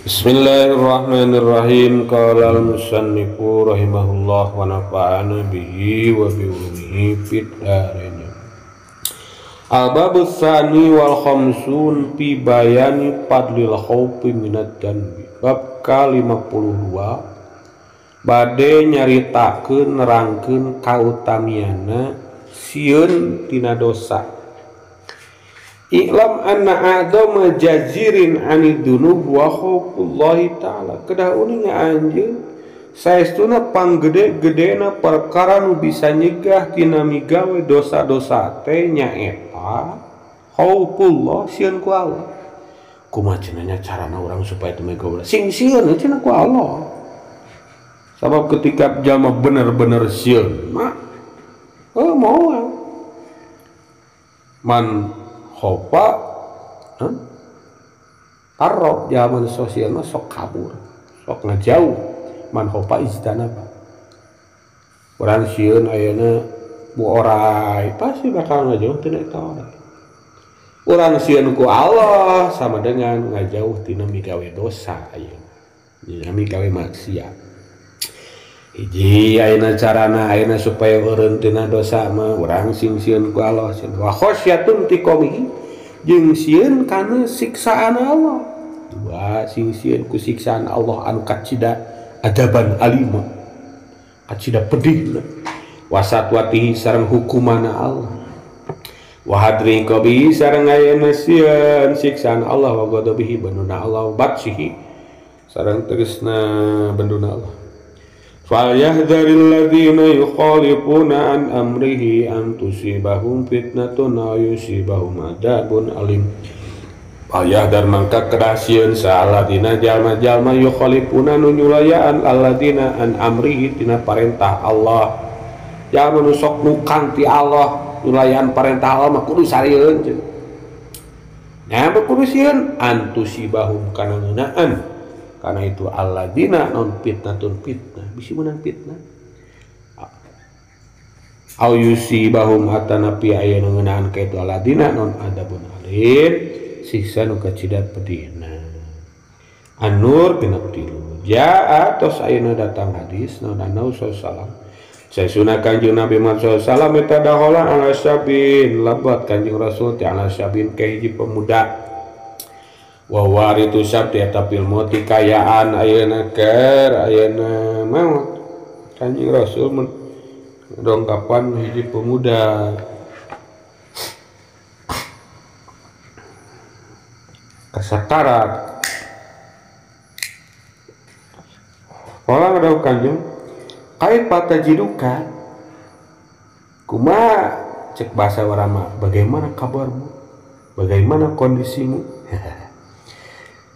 Bismillahirrahmanirrahim. Qala al-musannifu rahimahullah wa nafa'ana bihi wa bi ulumihi fid dharain. Al-babu tsani wal khamsun fi bayani fadlil khaufi minad danbi. Bab ka-52 bade nyaritakeun nerangkeun kautamiana sieun tina dosa. I'lam anna a'dhama jazirin 'anid dunub wa khaufullahi ta'ala. Kedah uninga anjeun saestuna panggede-gedena perkara nu bisa nyegah tina migawe dosa-dosa teh nyaeta khaufullah, sieun ku Allah. Kumaha cenah carana urang supaya teu migawe sing sieun cenah ku Allah. Sabab ketika jalma bener-bener sieun mah oh moal man khofa arrob zaman sosial mah sok kabur, sok ngejauh. Man khofa ijtanaba. Urang sieun ayeuna bu orai pasti bakal ngejauh tina eta orai. Urang sieun ku Allah sama dengan ngajauh tina migawe dosa ayeuna, tina migawe maksiat. Hiji ayeuna carana ayeuna supaya eureun tina dosa mah urang sing sieun ku Allah sieun wa khasyatun tiqamihi jeung sieun kana siksaan Allah. Dua, sing sieun ku siksaan Allah anu kacida adaban alima, kacida pedihna, wasatwatihi sareng hukumana Allah, wa hadri qabihi sareng ayeuna sieun siksaan Allah, wa ghadabihi benduna Allah, batsihi sareng tegasna benduna Allah. Falyahdharil ladzina yukhalifuna an amrihi an tusibahum fitnatun aw yusibahum adzabun alim. Falyahdhar mangka kedah sieun saladina jalma-jalma yukhalifuna nu nyulayaan alladzina an amrihi tina parentah Allah. Jalma nu sok nukang ti Allah nyulayaan parentah Allah mah kudu sarieun cenah. Nya kudu sieun an tusibahum kana ngeunaan. Karena itu alladzina non fitnatun fitnah, bisi menang fitnah. Au yusibahum atanapi aya nu ngeunaan ka itu alladzina non adabun alim, siksa nu kacida pedihna. An-Nur 63. Jaa tos ayeuna datang hadis non anau sallam. Saesuna Kanjeng Nabi Muhammad sallallahu alaihi wasallam eta dahola ala syabin, lebat Kanjeng Rasul teh ala syabin ka hiji pemuda. Wa waritu sabti eta fil mauti kayaan ayeuna keur ayeuna maut. Kanjeng Rasul dongkapan hiji pemuda. Kasakarat. Orang ada Kanjeng kaifa tajiduka? Kumaha cek bahasa urang mah, bagaimana kabarmu? Bagaimana kondisimu?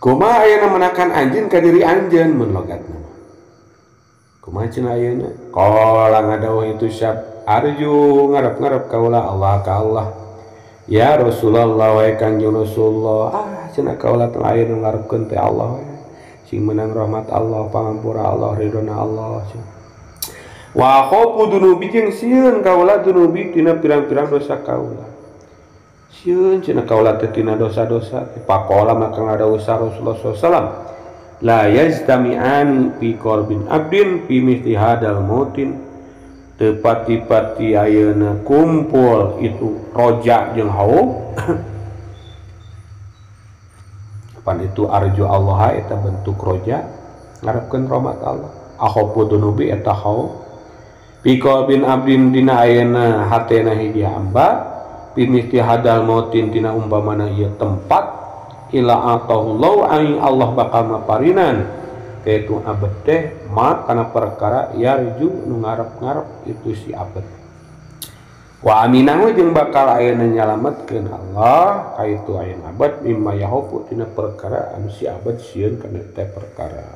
Kumaha ayeuna menakan anjeun ka diri anjeun mun logatna mah. Kumaha cenah ayeuna? Qala ngadawuh itu syab arju ngarep-ngarep kaula Allah ka Allah. Ya Rasulullah wa Kanjeng Rasulullah, ah cenah kaula teh ayeuna ngarepkeun teh Allah we. Sing menang rahmat Allah, pangampura Allah, ridhona Allah. Wa khaufu dunubi jeung sieun kaula dunubi tina pirang-pirang dosa kaula. Sieun cenah kaula teh tina dosa-dosa. Pakola maka ngadawuh Rasulullah sallallahu alaihi wasallam, la yajtami'ani fi qalbin abdin fi mithli hadal mautin. Teu pati-pati ayeuna kumpul itu roja jeung hauf. Pan itu arju Allah eta bentuk roja ngarepkeun rahmat Allah. Akhafu dunubi eta khauf fi qalbin abdin dina ayeuna hatena hiji hamba bimithli hadal mautin tina umpamana ieu tempat ila atahullahu ai Allah bakal maparinan kaitu abet teh ma kana perkara yarju nu ngarep-ngarep itu si abet. Wa aminahu jeung bakal ayeuna nyalametkeun Allah kaitu ayeuna abet mimma yahofu tina perkara anu si abet sieun kana teh perkara.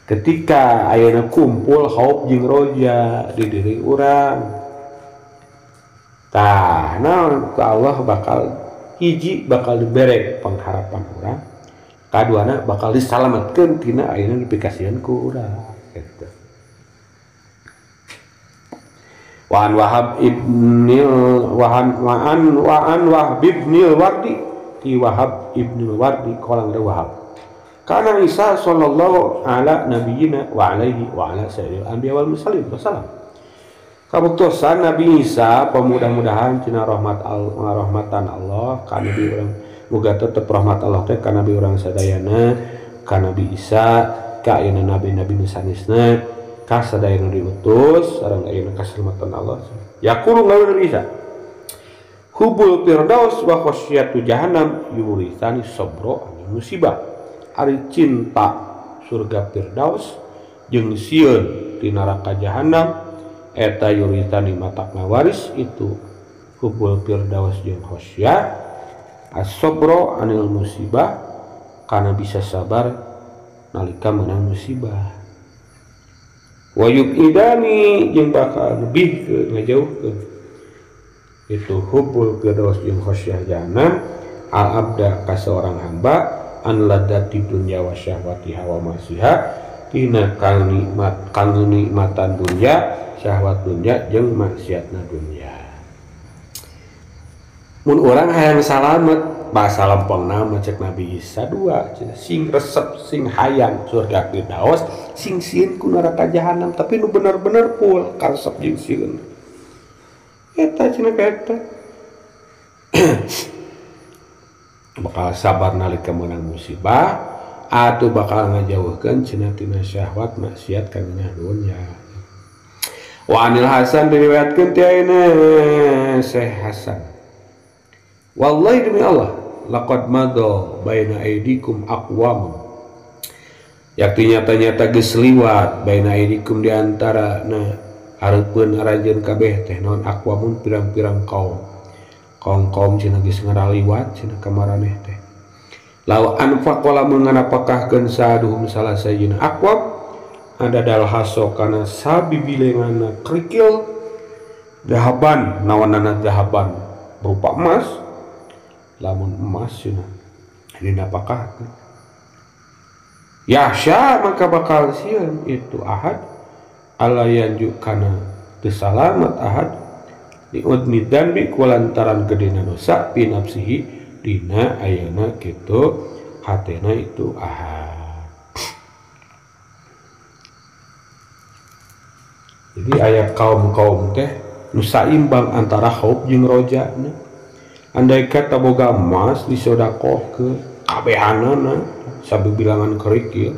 Ketika ayeuna kumpul khauf jeung roja di diri urang, tah naon ku Allah bakal hiji bakal dibere pengharapan urang, kaduana bakal disalametkeun tina ayeuna dipikasieun ku urang gitu. Wa an Wahab ibnil wa an Wahab ibnil Wardi ti Wahab ibnil Wardi qala Wahab Kana Isa sallallahu ala nabiyina wa alaihi wa ala sayyidil anbiya wal mursalin wasallam. Kabuktosan Nabi Isa pemudah-mudahan cina rahmat Allah, rahmatan Allah ka nabi urang, muga tetep rahmat Allah teh ka nabi urang sadayana, ka Nabi Isa, ka ayeuna nabi-nabi nu sanesna, ka sadayana diutus sareng ayeuna kaselamatan Allah. Yaqulu Nabi Isa hubul firdaus wa khasyatu jahannam yurisani sabra anil musibah. Ari cinta surga firdaus jeung sieun ti neraka jahannam eta yurisani matak ngawaris itu hubul firdaus jeung khasyah as-sabra anil musibah kana bisa sabar nalika meunang musibah. Wa yubidani jeung bakal lebih ke ngajauhkeun itu hubul firdaus jeung khasyah jahannam al abda ka seorang hamba an ladati dunya wa syahwatiha wa masiha tina kang nikmat kang nikmatan dunya syahwat dunya jeung maksiatna dunya. Mun urang hayang salamet bahasa lempengna mah cek Nabi Isa dua sing resep sing hayang surga firdaus sing sieun ku neraka jahanam tapi nu bener-bener full karesep jeung sieun eta cenah eta bakal sabar nalika meunang musibah atau bakal ngajauhkeun cenah tina syahwat maksiat ka ngeunah dunya. Wa anil Hasan diriwayatkeun ti ayeuna Syekh Hasan. Wallahi demi Allah laqad madha baina aidikum aqwamun. Yakti nyata-nyata geus liwat baina aidikum di antara na hareupeun aranjeun kabeh teh naon aqwamun pirang-pirang kaum. Kaum-kaum cenah geus ngaraliwat cenah ka maraneh teh. Law anfaqa lamun nganapakahkeun saduhum salah sajina aqwam ada dal haso kana sabibilenganna kerikil dahaban nawanana dahaban berupa emas lamun emas cenah dinapakahkeun yahsya maka bakal sieun itu ahad ala yanju kana teu salamet ahad liudmi dzanbi kulantaran gedena dosa fi nafsihi dina ayeuna kitu hatena itu ahad. Jadi aya kaum-kaum teh nu saimbang antara khauf jeung rojana. Andai kata boga emas disodakohkeun kabehanana sabibilangan kerikil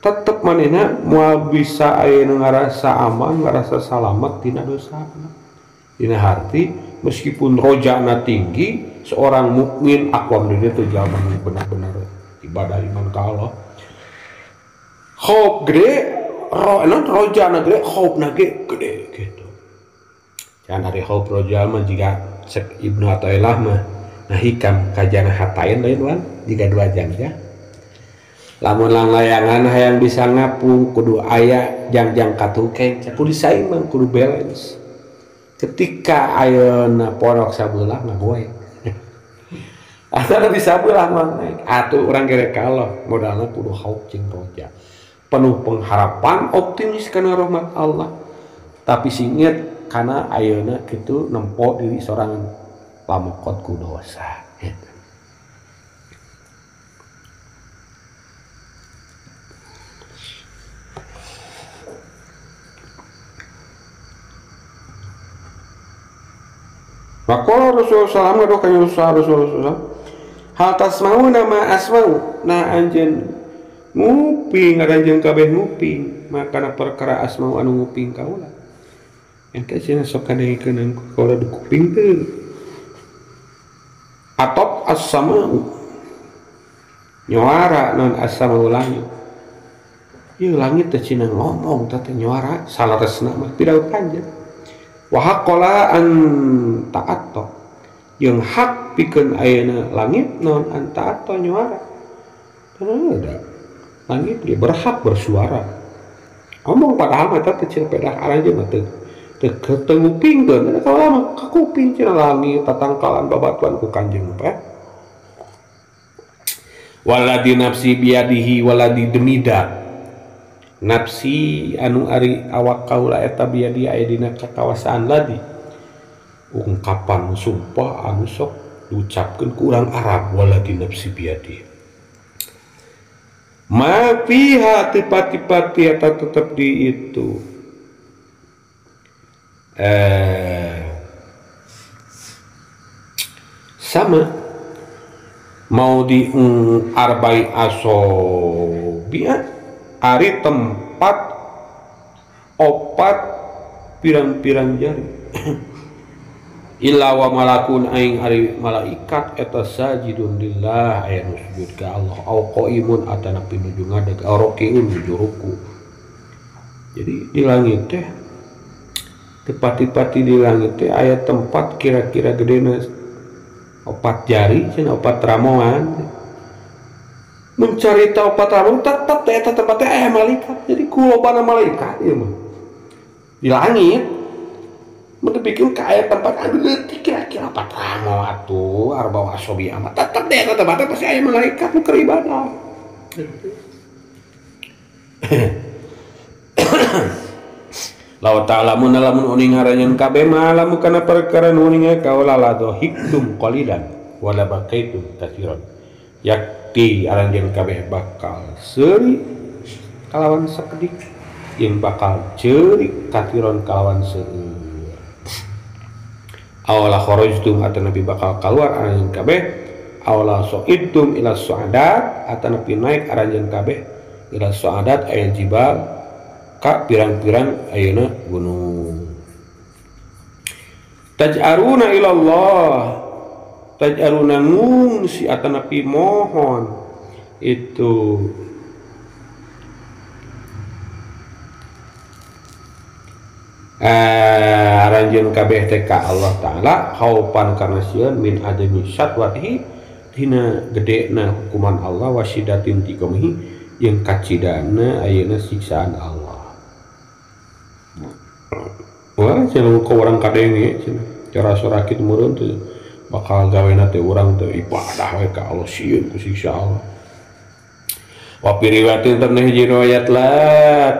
tetep manehna moal bisa ayeuna ngarasa aman ngarasa salamet tina dosana. Dina harti meskipun rojana tinggi seorang mukmin aqwam diri teu jalma benar-benar ibadah iman ka Allah khauf gede rojana gede khaufna ge gede gitu. Jangan hari khauf roja mah jika cek Ibnu Athaillah mah nah hikam kajana hatain lain wan jika dua jam ya. Lamun langlayangan hayang bisa ngapung kudu aya jang-jang katukeng kudu saimbang kudu balance. Ketika ayeuna porok sabelah ngagoeng atau di sabelah mah naik atuh urang gere kalah modalna kudu khauf jeung roja penuh pengharapan optimis kana rahmat Allah tapi singit kana ayeuna kitu nempo diri sorangan pamokot ku dosa gitu. Maqala Rasulullah sallallahu alaihi wasallam hal tasma'u nama asma'u nah anjeun nguping aranjeun kabeh nguping makana perkara asma'u anu nguping kaula engke cenah sok kadengkeun kaula di kuping teu atop as-sama'u nyuara non as-sama'u langit ieu langit teh cenah ngomong teh nyuara salaresna mah pidaut panjang wa haqqala an ta'atto jeung hak pikeun ayeuna langit naon an ta'atto nyuara ada langit ge berhak bersuara ngomong padahal mah teh cenah pedah aranjeun mah teu teu ngupingkeun kaula mah kakuping cenah langit tatangkalan babatuan ku Kanjeng teh waladi nafsi biadihi waladi demida nafsi anu ari awak kaula eta biadi aya dina kakawasaan ladi ungkapan sumpah anu sok diucapkeun ku urang Arab waladi nafsi biadi Ma fiha tepati-pati eta tetep di itu. Sama mau di arbai asobia ari tempat opat pirang-pirang jari. Illa wa malakun aing ari malaikat eta sajidun lillah aya nu sujud ka Allah au qaimun atanapi nuju ngadeg au rakiun nuju ruku. Jadi di langit teh tepati-pati di langit teh aya tempat kira-kira gedena opat jari cenah opat ramongan. Mencari tahu opat ramongan tetep teh eta tempat teh aya malaikat. Jadi kulobana malaikat ieu mah di langit. Mun dipikir ka aya tempat anu leutik kira-kira opat ramo atuh arba asobi amat tetep deh eta tempatna pasti aya malaikat nu keur ibadah. Law ta'lamun lamun uning haranyeun kabeh ma lamun kana perkara nu uning kaula la dhahiktum qalilan wala bakaitum katsiran. Yakti aranjeun kabeh bakal seuri kalawan sakedik jeung bakal ceurik katsiran kalawan seueur. Awala kharajtum atanapi bakal keluar aranjeun kabeh awala sa'idtum ila su'adat atanapi naik aranjeun kabeh ila su'adat ayal jibal ka pirang-pirang ayeuna gunung. Taj'aruna ila Allah taj'aruna ngungsi atanapi mohon itu aranjeun kabeh teh ka Allah Ta'ala khaupan karena sieun min adami syatwatihi dina gedena hukuman Allah wasidatin tikomihi jeung kacidana ayeuna siksaan Allah. Wah cenah ku urang kadenge cenah cara sorakit meureun teh bakal gawena teh urang teh ibadah we ka Allah sieun ku siksa Allah. Wa fi riwayatin tanah hiji riwayat la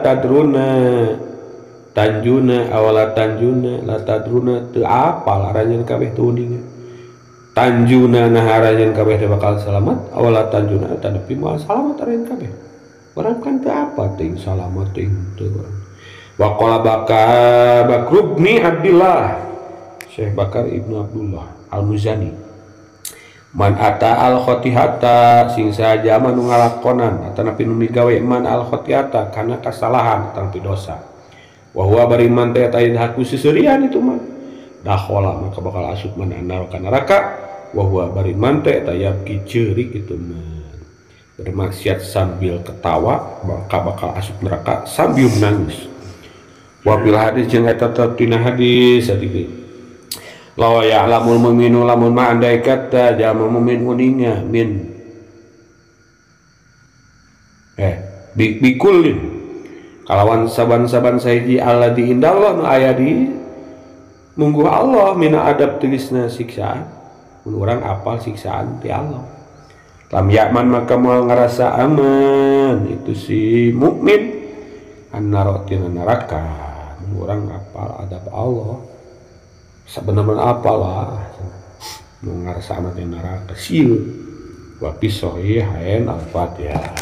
tadruna tanjuna awala tanjuna la tadruna teu apal aranjeun kabeh teu uninga. Tanjuna nah aranjeun kabeh teh bakal salamat awala tanjuna tanapi moal salamat aranjeun kabeh. Urang kan teu apa teuing salamat teuing teu urang. Wa qala Bakr ibn Abdullah Syekh Bakar ibnu Abdullah Al-Muzani man ata al khotihata sing saja manu ngalakonan atanapi nu migawe man al khotihata kana kasalahan atanapi dosa. Wa huwa bari man teh eta haku seserian itu mah dakhala maka bakal asup man anar ka neraka wa huwa bari man teh eta yabki ceurik itu mah bermaksiat sambil ketawa maka bakal asup neraka sambil menangis. Wa bil hadis jeung eta tina hadis sakitu law ya'lamul mu'minu lamun ma andai kata jalma mukmin uninga min bikullin kalawan saban-saban sahiji alladzi indallah nu aya di mungguh Allah mina adab tegasna siksaan mun urang apal siksaan ti Allah lam ya'man maka moal ngarasa aman itu si mukmin annaro tina neraka. Mun urang apal adab Allah sabener-bener apal lah nu ngarasa aman tina neraka sieun wa fi sahihain al-Fatihah.